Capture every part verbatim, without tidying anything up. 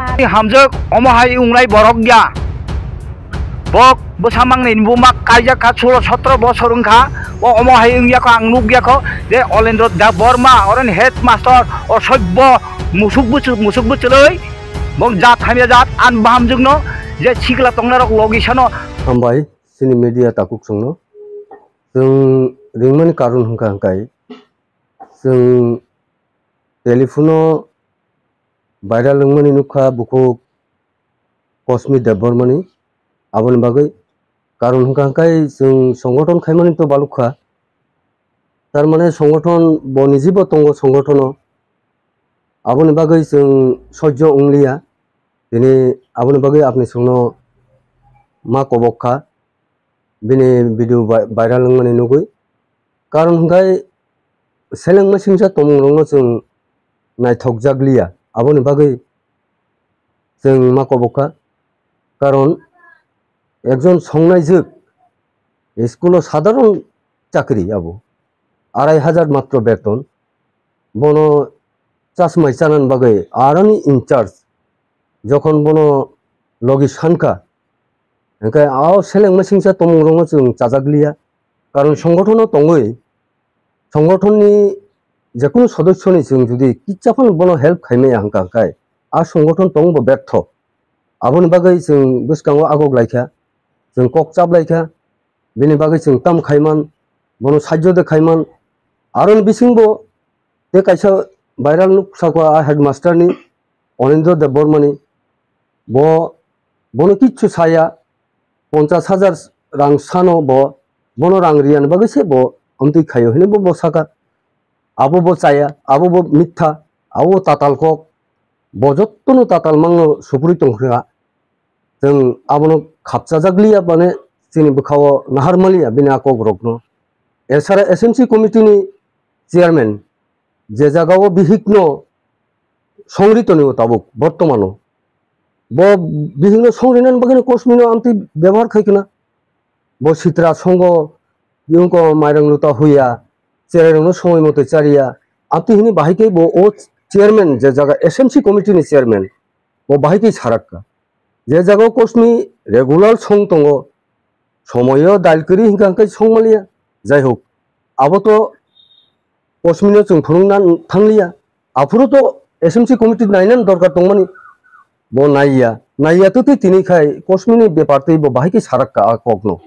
Hamjak omo hai wngnai borok ya. Bok bwsamangni buma kaijak kha, sulo sotro bosor wngkha. O omo hai wngya kho, ang nukya kho je Olendro Debbarma, oroni headmaster, o sobbo musuk bwchwlwi, bong jat hamya jat, an bahamjwkno je sikla tongnarok logi sano. Hambai, chini media takhuk chwngno. Chwng ringmani karon hwnkha hwnkhe, chwng telephone-o viral wngmani nukha bukhuk Kosmi Debbarmani. Aboni bagwi karon hwnkha hwnkhe chwng songothon khaimani to balukha. Tar mane songothon bo nijibo tongo songothono. Aboni bagwi chwng sojjo wngliya. Tini aboni bagwi apni chwngno ma kobok kha. Bini video vi-, viral wngmani nugwi. Karon hwnkhe selengma singsa tomungrokno chwng naithokjakliya. Aboni bagwi chwng ma kobok kha. Karon ekjon songnaijwk school-o sadharon chakri abo. Arai hajar matro beton. Bono chasmai chanani bagwi aroni in charge. Jokhon bono logi sankha, hwnkhe a selengma singsa tomungrokno chwng chajakliya. Karon songothono tongwi, songotonni jekunu sodosyoni chwng jodi kitsa phano bono help khaimaya hwnkha hwnkhe, a songothon tongbo bertho. Aboni bagwi chwng bwskango agok laikha, chwng kok chap laikha, bini bagwi chwng tam khaiman, bono sajjo de khaiman. Aroni bisingbo tei kaisa viral nuk sakha a headmaster ni, Onendro Debbarmani, bo, bono kichu saya, ponchas hajar rang sano bo, bono rang riyani bagwi se bo amtwi khaio hinwi bo, bo saka. Abo bo chaya, abo bo mitha, abo bo tatal kok, bo jottono tatal mangno supuri tongkha. Chwng abono khapchajakliya, mane chini bwkhao naharmaliya bini a kokrokno. Esara S M C committee ni chairman je jagao bihikno songri tonio tabuk bortomano. Bo bihikno songrinani bagwino Kosmino amtwi bebohar khai khna. Bo sitra songo, biyungko mairang luta huya, cherairokno somoi moto chariya. Amtwi hini bahai khe bo o chairman, je jaga S M C committee ni chairman, bo bahai khe sarakka. Je jaga o Kosmi regular song tongo, somoyo dal kwrwi hwnkha hwnkhe songmaliya. Jai hok, abo to Kosmino chwng phunukna thangliya. Aphuru to S M C committee nainani dorkar tongmani. Bo naiya, naiya to twi tini khai Kosmini bepar twi bo bahai khe sarakka a kokno.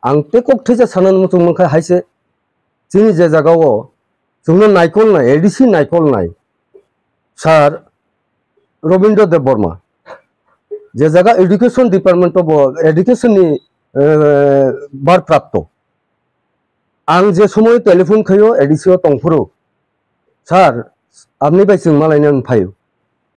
Ang tei kok thaisa sanani muchung mankha haise, chini je jagao chwngno naikolnai, A D C naikolnai, Sir Robindra Debbarma, je jaga education department o bo education ni, eh, barprapto. Ang je somoy telephone khaio A D C o tongphuru, "Sir, apni bai chwng malaina phaio."